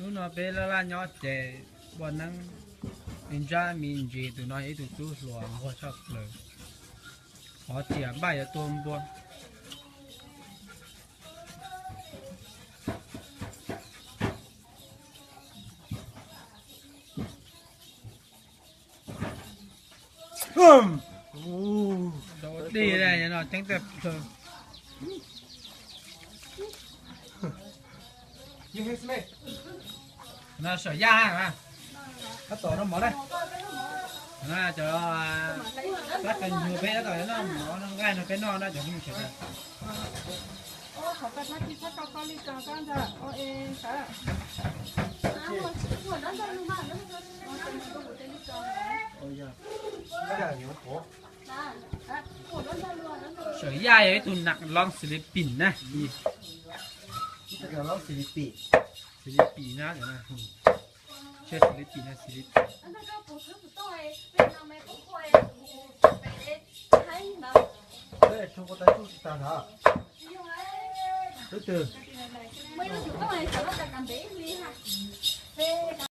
Hnub no peb laj laj nyob ces npua neeb ib ntsab me ntsis. Tus no yog ib tug tub hluas nquag tshaj plaws, qhov tias npaj yuav tua npua. Dog dig no ceeb tiag. No saum yaj, tab tom noj mov na. Cov tab tom nyuag peb tab tom noj mov noj nqaij no peb noj na cov phooj ywg sawv daws. Saum yaj yog ib tug nam loob Xilipis na. Xilipis na, Xilipis na, Xilipis.